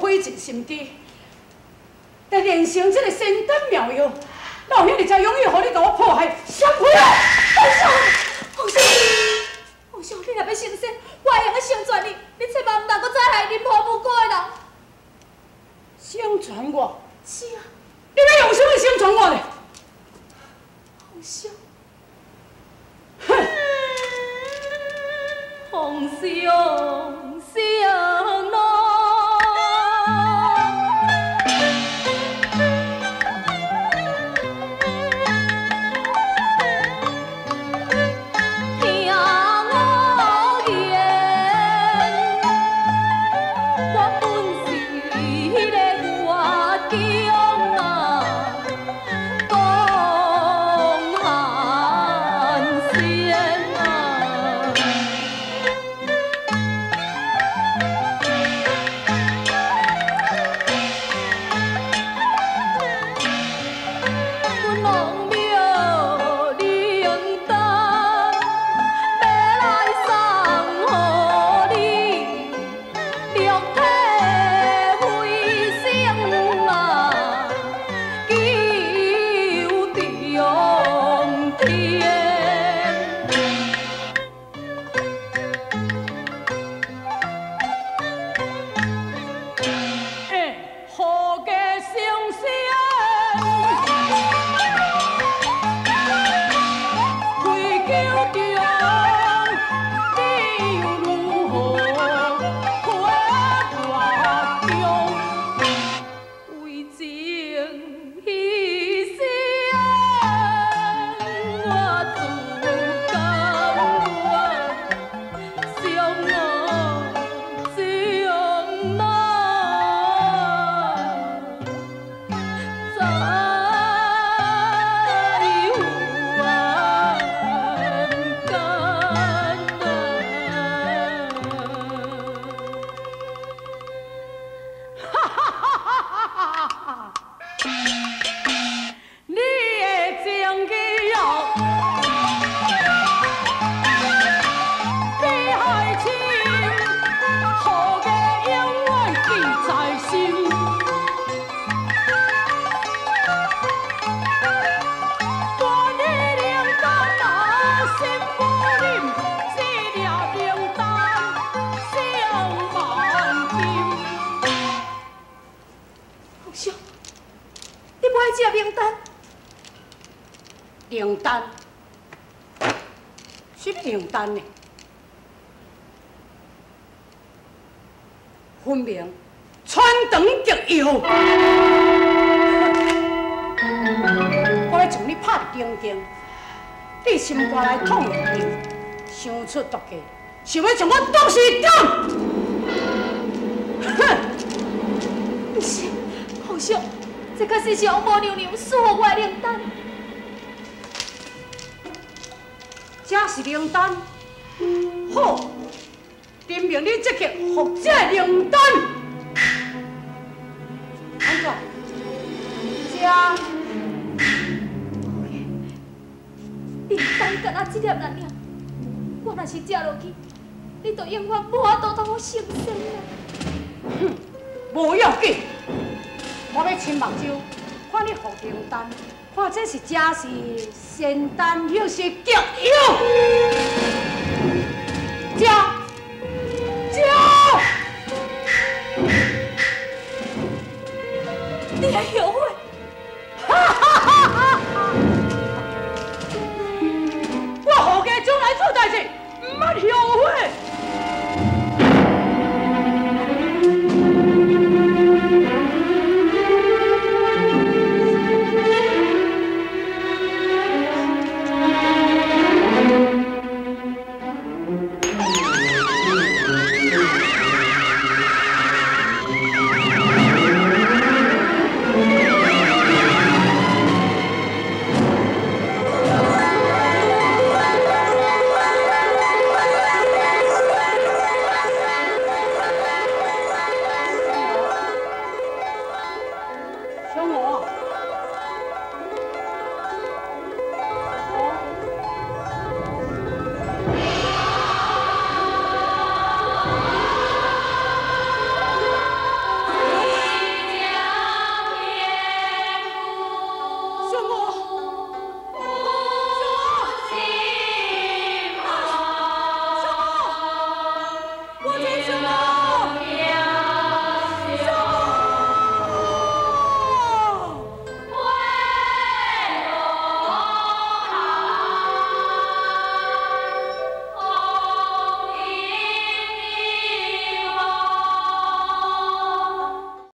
费尽心机，来炼成这个仙丹妙药，哪有遐尔济容易予你共我破坏？闪开啊！凤小，凤小，你若欲成仙，我会用得成全你，你千万毋通阁再害任何无辜的人。成全我？是啊。你欲用啥物成全我咧？凤小，哼，凤小小奴。灵丹，什么灵丹呢？分明穿肠毒药。我欲将你拍伫顶间，你心肝内痛一阵，想出毒计，想欲将我毒死点。哼！毋是，凤小，这确实是王母娘娘赐予我的灵丹。这是灵丹，好，陈明你即刻服这个灵丹。按怎？这灵丹干焦这粒力尔，我若是食落去，你就永远无法度通好成仙啦。哼，无要紧，我欲亲目睭看你服灵丹。看这是真是仙丹，又是毒药。食。